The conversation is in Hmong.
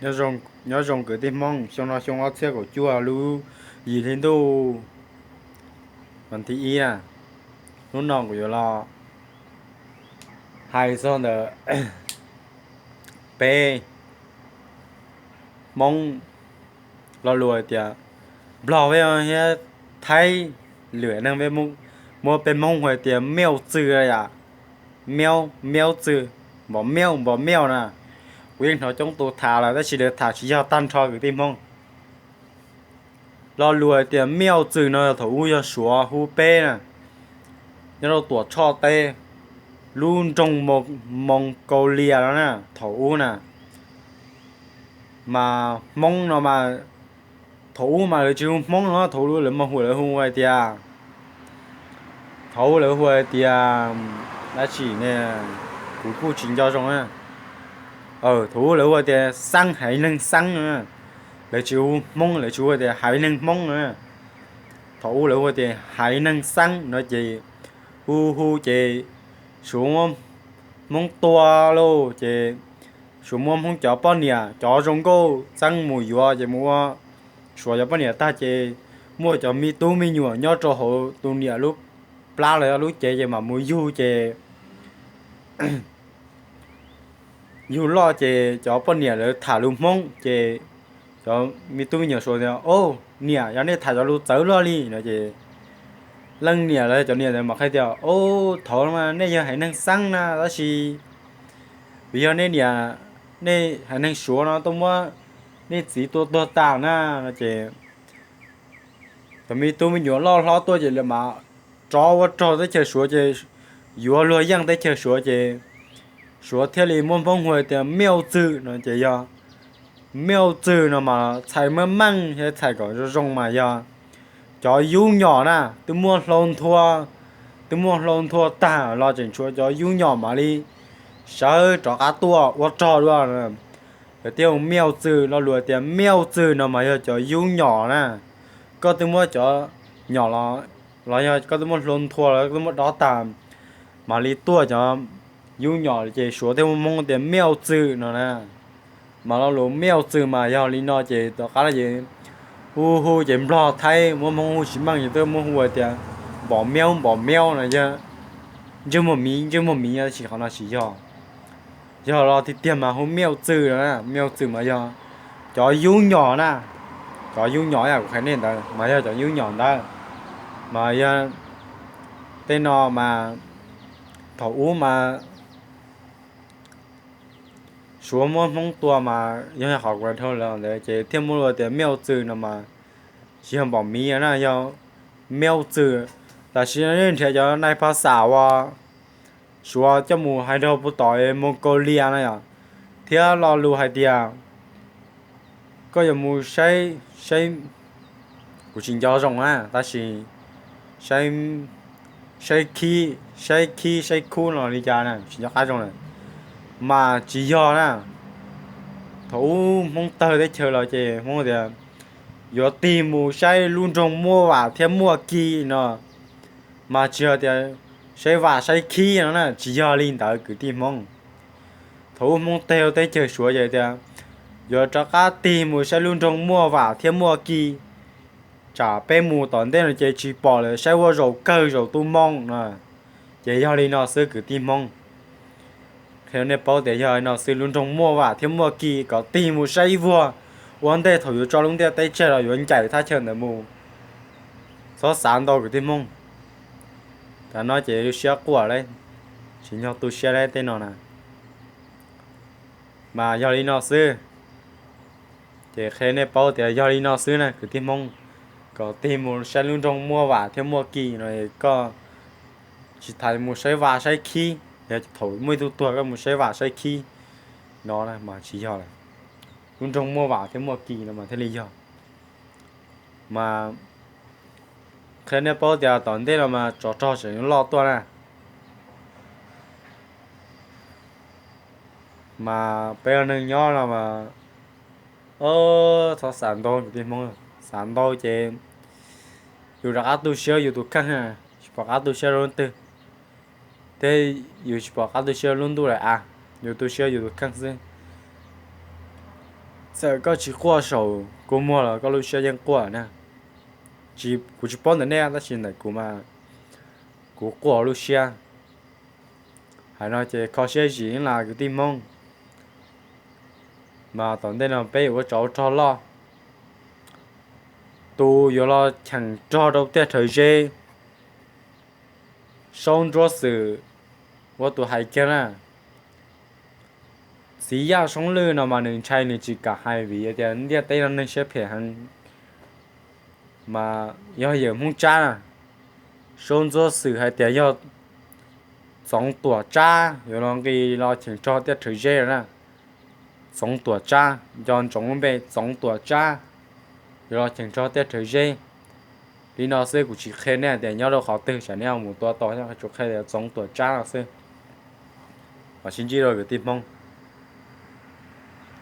Nyob zoo, nyob zoo kwv tij Hmoob, xyoo no xyoo ob txhiab kaum cuaj lub yim hli ntuj, vas thib ib na. Hnub no kuv yuav los hais txog ntawm peb Hmoob lo lus hais tias, Nplog peb thiab Thaib lwm neeg peb muab peb Hmoob hu hais tias miauj txwg yam, miauj, miauj txwg, npom miauj, npom miauj na. Kuv yeej hnov coob tus tham lawm tab sis lawv tham tsis yog tag nrho kwv tij Hmoob. Lo lus hais tias miauj txwg no thaum ub yog Suav hu peb na, nyob rau Tuam Tshoj teb, lub nroog Mongolia no na, thaum ub na. Mas Hmoob no mas, thaum ub mas lawv tsis hu Hmoob no, thaum ub lawv mas hu, lawv hu hais tias, thaum ub lawv hu hais tias dab tsi ne, kuv kuj tsis nco zoo na. Thaum ub lawv hu hais tias Xeeb, haiv neeg Xeeb no. Lawv tsis hu Hmoob, lawv tsis hu tias haiv neeg Hmoob no. Thaum ub lawv hu tias haiv neeg Xeeb no ces hu hu ces Suav muab Hmoob tua lauj ces Suav muab Hmoob cov poj niam cov zoo nkauj txeeb mus yuav ces mus ua Suav cov poj niam tag ces muaj cov me tub me nyuam nyob rau hauv tus niam lub plab los yog lub cev ces mam mus yug ces yug loj ces cov poj niam lawv tham lus Hmoob ces cov me tub me nyuam Suav tias, Au, niam, yog nej tham cov lus txawv luaj li no ces leej niam los cov niam ntawd mam qhia tias, Au, thaum no nej yog haiv neeg Xeeb na tab sis vim yog nej niam, nej haiv neeg Suav no tuaj muab nej txiv tua tuag tas na no ces cov me tub me nyuam loj hlob tuaj ces lawv mam rov ua rog teb chaws Suav ces yuav luag yeej teb chaws Suav ces Suav thiaj li muab Hmoob hu tias miauj txwg no ces yog miauj txwg no mas txhais meej meej thiab txhais kom zoo zoo mas yog cov yub nyom na, twb muaj hlau nthua, twb muaj hlau nthua tag los tseem tshuav cov yub nyom mam li sawv rov qab tuaj ua rog dua. Lawv thiaj hu miauj txwg, lo lus tias miauj txwg no mas yog cov yub nyom na. Koj twb muab cov nyom los, los yog koj twb muab hlau nthua los koj twb muab dob tag mam li tuaj cov yub nyom ces Suav thiaj muab Hmoob tias miauj txwg no na. Mas lo lus miauj txwg mas yog li no ces tom qab no ces hu hu ces Nplog Thaib muab Hmoob hu tsis meej ces twb muab hu tias npom miauj, npom miauj no yog ntsej muag miv, ntsej muag miv no tab sis qhov no tsis yog. Yog los tiag tiag mas hu miauj txwg no na, miauj txwg mas yog cov yub nyom na. Cov yub nyom yam kuv hais nej ntawd mas yog cov yub nyom ntawd. Mas yog tej no mas thaum ub mas Suav muab Hmoob tua mas yog qhov kuv hais dhau los ntawd ces thiaj muab hu tias miauj txwg no mas tsis yog npom miv na, yog miauj txwg. Tam sim no nej nrhiav cov nais phas xas uas Suav coj mus hais rau puag tom Mongolia na yom, thiab lo lus hais tias koj yuav mus saib, saib, kuv tsis nco zoo na tab sis saib, saib khib, saib khib saib khub no li cas na tsis nco qab zoo lawm. Mas tsis yog na. Thaum ub Hmoob tawg teb chaws los ces Hmoob tias yuav tig mus saib lub nroog Muaj Vam thiab Muaj Ki no, mas tsis yog tias saib vam saib khib no na, tsis yog li ntawd kwv tij Hmoob. Thaum ub Hmoob teg teb chaws Suav ces tias yuav rov qab tig mus saib lub nroog Muaj Vam thiab Muaj Ki, tsam peb mus tom ntej no ces tsis pom lawm, saib ua zaum kawg zaum tu moo no. Ces yog li no xwb kwv tij Hmoob. Qhia nej paub tias yog li no xwb, lub nroog Muaj Vam thiab Muaj Ki kom tig mus saib ib vuag ua ntej thaum yuav tso lub ntiaj teb tseg los yuav ncaim thaj chaw ntawd mus. Txhob xav ntau kwv tij Hmoob. Tam no ces lub siab quaj lawm, tsis nco tu siab lawm tej no na. Mas yog li no xwb. Ces qhia nej paub tias yog li no xwb na kwv tij Hmoob, kom tig mus saib lub nroog Muaj Vam thiab Muaj Ki no, koj tsis tas mus saib vam saib khib, yog thaum muaj ib tug tuag koj mus saib vam saib khib no mas tsis yog lawm. Lub nroog Muaj Vam thiab Muaj Ki no mas thiaj li yog. Mas qhia nej paub tias tom ntej no mas tsov rog tseem loj tuaj na. Mas peb ua neeg nyob no mas, txhob xav ntau kwv tij Hmoob, xav ntau ces yus rov qab tu siab yus tus kheej, tsis pom qab tu siab rau leej twg, thiab yus tsis pom qab tu siab lub ntuj lawm a, yus tu siab yus tus kheej xwb. Txawm koj tsis quaj saum kua muag los koj lub siab yeej quaj na. Kuv tsis paub ntawm nej tab sis ntawm kuv mas kuv quaj lub siab. Hais no ces kho siab zim las kwv tij Hmoob. Mas tom ntej no peb yuav ua tsov rog loj, tus yuav los cheem rog rau tiaj rhawv zeb, Saub Ntsuab Xwm ua tus hais kiag na. Txiv Yaj Soob Lwj no mas nws ntshai nws tsis kam hais vim tias ntiaj teb no neeg siab phem heev, mas yog yawm Hmoob Tsab na. Saub Ntsuab Xwm hais tias yog Txoov Tuam Tsab yuav los nqis los cheem rog tiaj rhawv zeb na. Txoov Tuam Tsab, nco ntsoov lub npe Txoov Tuam Tsab yuav los cheem rog tiaj rhawv zeb. Li no xwb, kuv tsis qhia nej tias nyob rau qhov twg, tsam nej mus tua tau, tsuas qhia tias Txoov Tuam Tsab no xwb. Kom sib ntsib rau kwv tij Hmoob.